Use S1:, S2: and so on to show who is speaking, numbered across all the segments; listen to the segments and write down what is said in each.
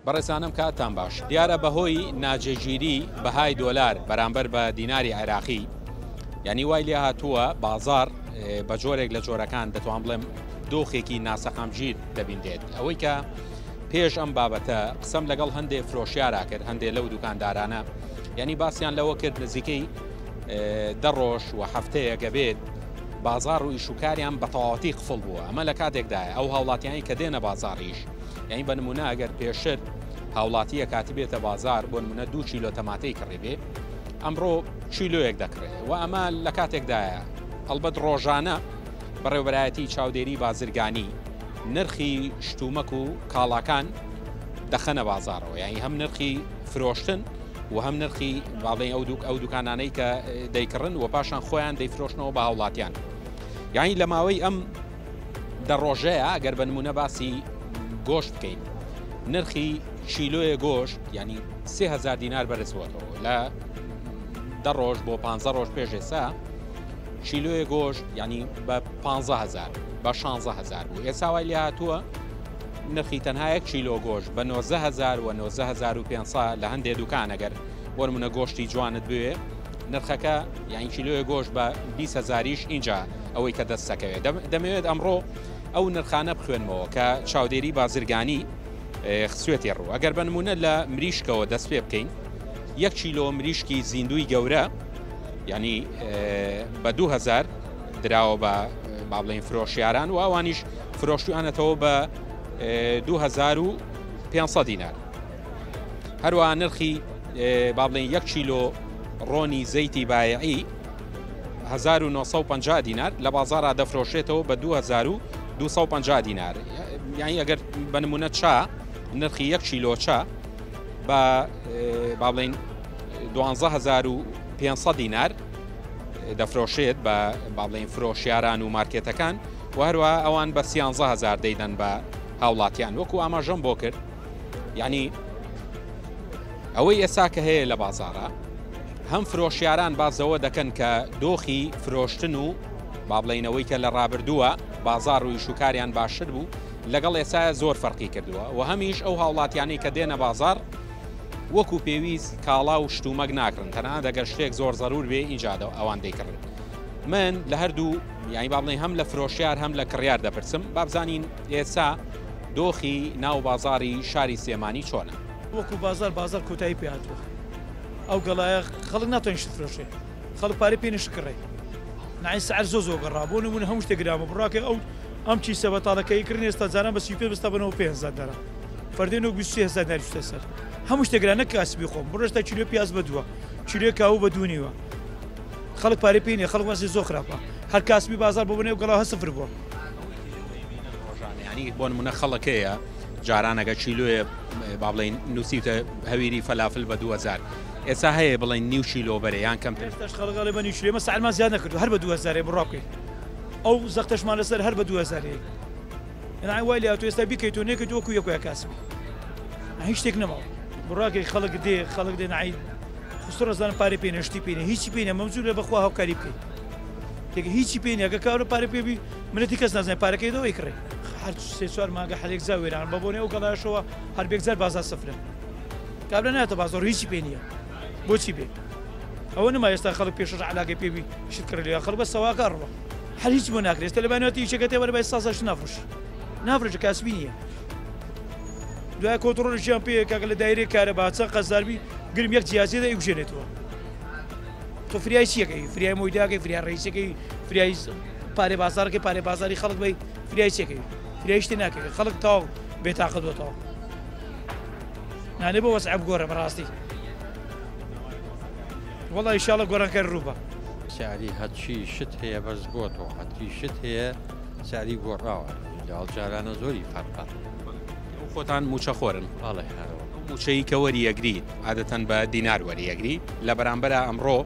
S1: بەڕێزانم کاتتان باش. دیارە بەهۆی ناجێگیری بەهای دۆلار بەرامبەر بە دیناری عێراقی یعنی وای لێ هاتووە بازار بە جۆرێک لە جۆرەکان دەتوان بڵێم دۆخێکی ناسەقامگیر دەبینرێت. ئەوەی کە پێش ئەم بابەتە قسەم لەگەڵ هەندێ فرۆشیارا کرد، هەندێ لەو دوکاندارانە یعنی باسییان لەوە کرد نزیکەی 10 ڕۆژ و هەفتەیەکە بێت بازار و ئیشوکاریان بە تەواوەتی قفڵ بووە. ئەمە لە کاتێکدایە ئەو هاوڵاتیانی کە دێنە بازاڕیش یعنی بە نمونە ئەگەر پێشتر هاوڵاتیە کاتی بێتە بازار بۆ نمونە 2 کیلۆ تەماتەی کڕی بێ ئەمڕۆ کیلۆیەک دەکڕێ و ئەمە لە کاتێکدایە ئەلبەت ڕۆژانە بەڕێوبەرایەتی چاودێری بازرگانی نرخی شتومەک و کاڵاکان دەخەنە بازارەوە، یعنی هەم نرخی فرۆشتن و هەم نرخی باڵێن ئەو دوک ئەو دوکانانەی کە دەیکڕن و پاشان خۆیان دەیفرۆشنەوە بە هاوڵاتیان. یعنی لە ماوەی ئەم 10 ڕۆژەیە ئەگەر بە نمونە باسی گۆشت بکەین نرخی کیلۆیە گۆشت یعنی 3000 دینار بەرزبووەتەوە لە 10 ڕۆژ بۆ 15 ڕۆژ پێش ئێستا کیلۆیە گۆشت یعنی بە 15000 بە 16000 بوو، ئێستا وای لێ هاتووە نرخی تەنها 1 کیلۆ گۆشت بە 19000 و 19500 لە هەندێک دوکان. ئەگەر بۆ نمونە گۆشتی جوانت بوێ نرخەکە یعنی کیلۆیە گۆشت بە 20000یش اینجا ئەوەی کە دەست دەکەوێت. دەمەوێت ئەمڕۆ ئەو نرخانە بخوێنمەوە کە چاودێری بازرگانی خسوێتی ڕوو. ئەگەر بە نمونە لە مریشکەوە دەست پێ بکەین، 1 کیلۆ مریشکی زیندوی گەورە یعنی بە 2000 دراوە بە با بڵێین فرۆشیاران و ئەوانیش فرۆشتویانەتەوە بە 2500 دینار. هەروە نرخی با بڵێین 1 کیلۆ ڕۆنی زەیتی بایعی 1950 دینار لە بازارا دەفرۆشێتەوە بە 2250 دینار. یعنی ئەگەر بە نمونە چا نرخی 1 کیلۆ چا بە با بڵێین 12500 دینار دەفرۆشێت بە با بڵێین فرۆشیاران و مارکێتەکان و هەروە ئەوان بە 13000 دەیدەن بە هاوڵاتیان. وەکو ئاماژەم بۆ کرد یعنی ئەوەی ئێستا کە هەیە لە بازارە هەم فرۆشیاران بازەوە دەکەن کە دۆخی فرۆشتن و با بڵێینەوەی کە لە ڕابردووە بازار و ئیشوکاریان باشتر بوو لەگەڵ ئێستا زۆر فەرقی کردووە و هەمیش ئەو هاوڵاتیانەی کە دێنە بازار وەکو پێویست کاڵا و شتومەک ناکڕن، تەنانەت ئەگەر شتێک زۆر زەرور بێ ئینجا ئەوان دەیکڕن. من لە هەردوو یعنی با بڵێین هەم لە فرۆشیار هەم لە کڕیار دەپرسم بابزانین ئێستا دۆخی ناو بازاری شاری سلێمانی چۆنە.
S2: وەکو بازار بازار کۆتایی پێ هاتووە، ئەو گەڵایە خەڵک ناتوانێت شت فرۆشێ، خەڵک پارەی پێ نشکڕێ، نعی سعر زۆ زۆ گەڕا. بۆ نمونە هەموو شتێک گرامە، بڕاکە ئەو ئەم کیسە بەتاڵەکەی کڕین ئێستا جاران بە 35 بەستا بە 95000 دینار، فەردێن و 23000 دیناری چوتە سەر. هەموو شتێک گران، نەک کاسبی خۆم بڕۆ ئێستا کیلۆ پیاز بە دووە، کیلۆ کاو بە دوو نیوە، خەڵک پارەی پێ نییە، خەڵک وەزعی زۆر خراپە. هەر کاسبی بازار بۆ بنێ و گەڵا هە سفر بووە.
S1: ینی بۆ نمونە خەڵکەیە جارانەگە کیلۆیە با بڵێین نووسیوتە هەویری فەلافل بە 2000، ئێستا هەیە بڵێن نیو کیلۆ بەرێ یان کەمتر.
S2: ئێستاش خەڵک ئەڵێ بە نیو کیلۆ، ئێمە سعرمان زیاد نەکردو هەر بە 2000 بڕوا بکەیت، ئەو زەختەشمان لەسەر هەر بە 2000. یعنی وای لێ هاتوو ئێستا بیکەیت و نەکەیت وەکو یەک وایە کاسبی، هیچ شتێک نەماوە. بڕواکەی خەڵک دێ، خەڵک دێ نعی خستڕ ڕزانم پارەی پێ نییە، شتی پێ نییە، هیچی پێ نییە، مەمزوورە بەخوا هاوکاری بکەیت. تێکە هیچی پێ نییە، ئەگەر کارو پارە پێ بی منەتی کەس نازانێت پارەکەی دەوە ئەیکڕێ. هەر سێ چوار مانگە هەر یەکجار وێران بە بۆنەی ئەو گەڵایەشەوە هەر بێکجار بازار سفرە، کابرا نایەتە بازاڕ هیچی پێ نییە، بۆچی بێ؟ ئەوە نما ئێستا خەڵک پێشەش علاقەی پێ بی شت کڕی لێ، خەڵک بە سەواکە ڕوە هەر هیچ بۆ ناکرێت. ئێستا لە بانەتی ئیشەکە تێ وەرە بای سازا شت نافرۆشی، نافرۆشی کاسبی نییە. دوای کۆنتڕۆڵێکیان پێ کاکە لە دایرەی کارەبا چەند قەرزاربی گرم یەک جیازێ دەیگوژێنێتەوە. تۆ فریای چیەکەی؟ فریای مۆیداکەی، فریای ڕئیسەکەی، فریای پارێ بازارەکەی، پارێ بازاری خەڵک بی، فریای چیەکەی؟ فریای شتێ ناکەی. خەڵک تاو بێتاقەت بۆتەوە. نانێ بۆ وەزع بگۆڕێ بەڕاستی. وەڵا ئینشاڵڵا گۆڕانکاری ڕووبە.
S3: سعری هەرچی شت هەیە بەرز بۆتەوە، هەرچی شت هەیە سعری گۆڕاوە، لەگەڵ جارانە زۆری فەرقە.
S1: خۆتان موچەخۆرن؟
S3: بەڵێ هەرەوە.
S1: موچەی کە وەریەگری عادەتەن بە دینار وەریەگری، لە بەرامبەرە ئەمڕۆ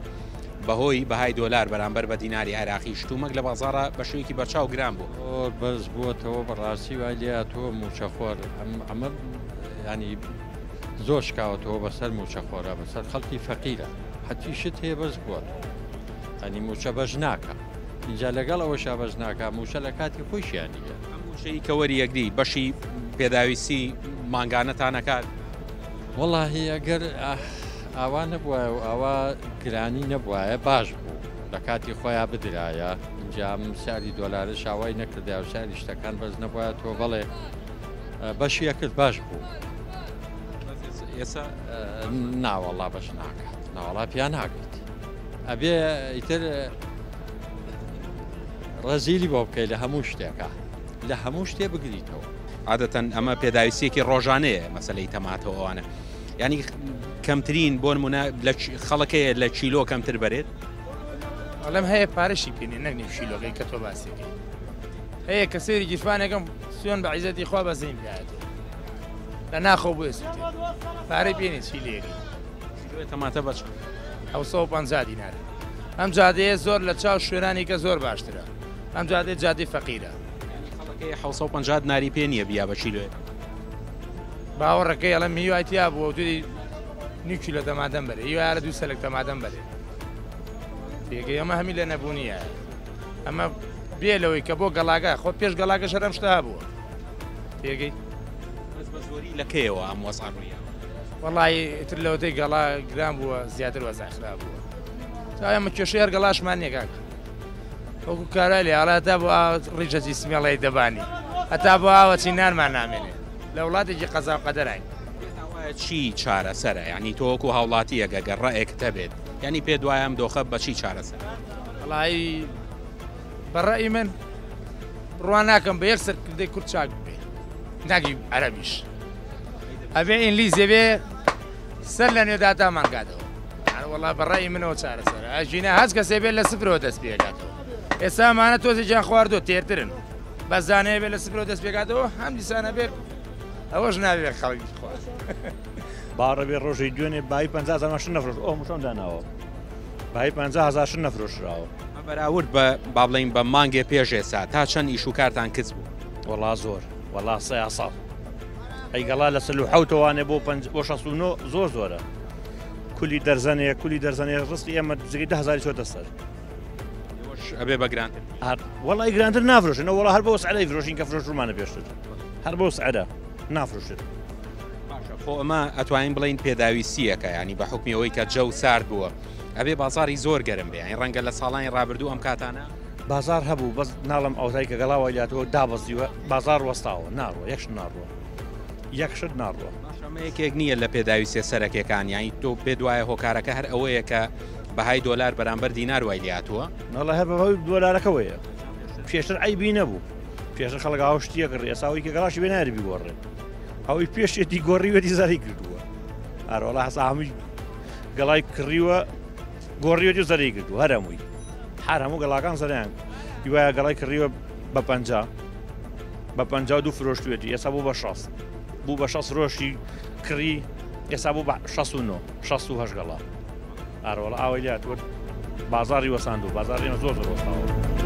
S1: بەهۆی بەهای دۆلار بەرامبەر بە دیناری عێراقی شتومەک لە بازاڕە بە شێوەیەکی بەرچاو گران بوو.
S3: زۆر بەرز بووەتەوە بەڕاستی وای لێ هاتووە موچەخۆر ئەمە ینی زۆر شکاوەتەوە بەسەر موچەخۆرە، بەسەر خەڵکی فەقیرە، هەرچی شت هەیە بەرز بووەتەوە، ینی موچە بەش ناکە، اینجا لەگەڵ ئەوەشا بەش ناکە موچە لە کاتی خۆشیان نییە.
S1: ئەم موچەی کە وەریەگری بەشی پێداویستی مانگانەتانەکات؟
S3: وەڵاهی ئەگەر ئاوا نەبوایە و ئاوا گرانی نەبوایە باش بوو لە کاتی خۆیان بدرایە، اینجا سعری دۆلارش ئاوای نەکردایە و سعری شتەکان بەس نەبوایە تۆ بەڵێ بەشی ئەکرد باش بوو.
S1: ئێستا
S3: ناوەڵا بەش ناکات، ناوەڵا پیا ناگەیت، ئەبێ ئیتر ڕەزیلی بۆ بکەی لە هەموو شتێکە، لە هەموو شتێ بگریتەوە.
S1: عادەتەن ئەمە پێداویستیەکی ڕۆژانەیە مەسلەی تەماتەوە ئەوانە، یعنی کەمترین بۆ نمونە لە خەڵکەیە لە کیلۆ کەمتر بەرێت.
S4: ئەڵێم هەیە پارەشی پێنێ نەک نیو کیلۆکەی کە تۆ باسیەکەی، هەیە کە سەیری گیرفانێکم سوێن بە عیزەتی خوا بەزەین پیاەتەوە لە ناخۆ بۆ ئێسوتێ پارەی پێنێ چی لێکەی.
S1: کیلۆی تەماتە بە چەند؟
S4: 750 دینار. ئەم جادەیە زۆر لە چاو شوێنانی کە زۆر باشترە، ئەم جادەیە جادەی فەقیرە.
S1: خەڵەکەی 750 دیناری پێ نییە بیا بە کیلۆیە.
S4: باوەڕەکەی ئەڵێم هیوای تیا بووە توی نیو کیلۆ تەماتەم بەرێ، هیوایە لە 2 سەلک تەماتەم بەرێ. تێگەی ئەمە هەمی لە نەبوونیە، ئەمە بێ لەوەی کە بۆ گەڵاگە خۆ پێش گەڵاگە شەرم شتە هەبووە. تێگەی
S1: بەس بە زۆری لە کەیەوە ئەم وەزع ڕوویە؟
S4: وەڵی ئیتر لەوەتەی گەڵا گران بووە زیاتر وەزع خراپ بووە. تا ئێمە کێشەی هەر گەڵاشمان نییە کاکە، وەکو کارای لێ ئەڵێ هەتا بۆ ڕیژەجی سمێڵەی دەبانی، هەتا بۆ ئاوەچی نانمان نامێنێ. لە وڵاتێکی قەزا و قەدەراین.
S1: چی چارەسەرە؟ یعنی تۆ وەکو هاوڵاتیەکە گەر ڕەئێکت هەبێت، یعنی پێ دوایە ئەم دۆخە بە چی چارەسەر؟
S4: وەڵی بە ڕەئی من بڕوا ناکەم بە یەک سەرکردەی کورد چاک ببێ، ناگی عەرەبیش ئەبێ ئینگلیزێ بێ سەر لە نوێ داتامان کاتەوە. وەڵا بە ڕەئی منەوە چارەسەرە، ئەژینە هەچ کەسێ بێت لە سفرەوە دەست پێکاتەوە. ئێستا ئەمانە تۆزێکیان خواردووە تێرترن، بەس زانەیە بێت لە سفرەوە دەست پێکاتەوە، هەم دیسانە بێت ئەوەش نابێت خەڵک بخوات.
S5: باڕە بێ ڕۆژەی دوێنێ بایی 50,000 ماشین نەفرۆش، ئەو مشۆن داناوە بایی 50,000 شت نەفرۆشراوە.
S1: بەراورد بە با بڵێین بە مانگێ پێش ئێستا تا چەند ئیش و کارتان کچ بوو؟
S5: وەڵا زۆر، وەڵا 3 ساڵ. ئەی گەڵا لە 47 وانێ بۆ 69 زۆر زۆرە. کولی دەرزەنێ، کولی دەرزەنێ ڕستی ئێمە جگەی 10,000 چۆتە سەر.
S1: ئەبێ بە گرانتر؟
S5: وەڵای گرانتر نافرۆشن، وەڵا هەر بۆ سعرەی فرۆشین کە فرۆشومانە پێشتر، هەر بۆ سعرە نافرۆشن.
S1: باشە خۆ ئەمە ئەتوانین بڵین پێداویستیەکە، ینی بە حکمی ئەوەی کە جەو سارد بووە ئەبێ بازاری زۆر گەرم بێ، یعنی ڕەنگە لە ساڵانی ڕابردوو ئەم کاتانە
S5: بازار هەبوو، بەس ناڵم ئەوتای کە گەڵاوە لاتەوە دابەزیوە، بازار وەستاوە، ناڕوە، یەکشت ناڕوە، یەکشت ناڕوە.
S1: ئەمە یەکێک نییە لە پێداویستیە سەرەکیەکان، یعنی تۆ پێ دوایە هۆکارەکە هەر ئەوەیە کە بەهای دۆلار بەرامبەر دینار وای لاتووە؟
S5: ناڵە هەر بەهۆی دۆلارەکەوەیە. پێشتر عەیبی نەبوو، پێشتر خەڵک ئاو شتیە کڕی، ئێستا ئەوەی کە گەڵاشی بێ نایەری بیگۆڕێ، ئەوەی پێشێتی گۆڕیوەتی زەرەی کردووە. ئارۆڵا حەسا هەمووی گەڵای کڕیوە، گۆڕیوەتی و زەرەی کردووە، هەر هەمووی، هەر هەموو گەڵاکان زەرەیان کرد. هیوایە گەڵای کڕیوە بە 50، بە 52 فرۆشتوێتی، ئێستا بوو بە 60، بوو بە 60 فرۆشی کڕی، ئێستا بوو بە 69، 68 گەڵا. ئارۆڵا ئاوەی لاتوە بازاری وەساندوو، بازاری ئێمە زۆر زۆر وەستاوە.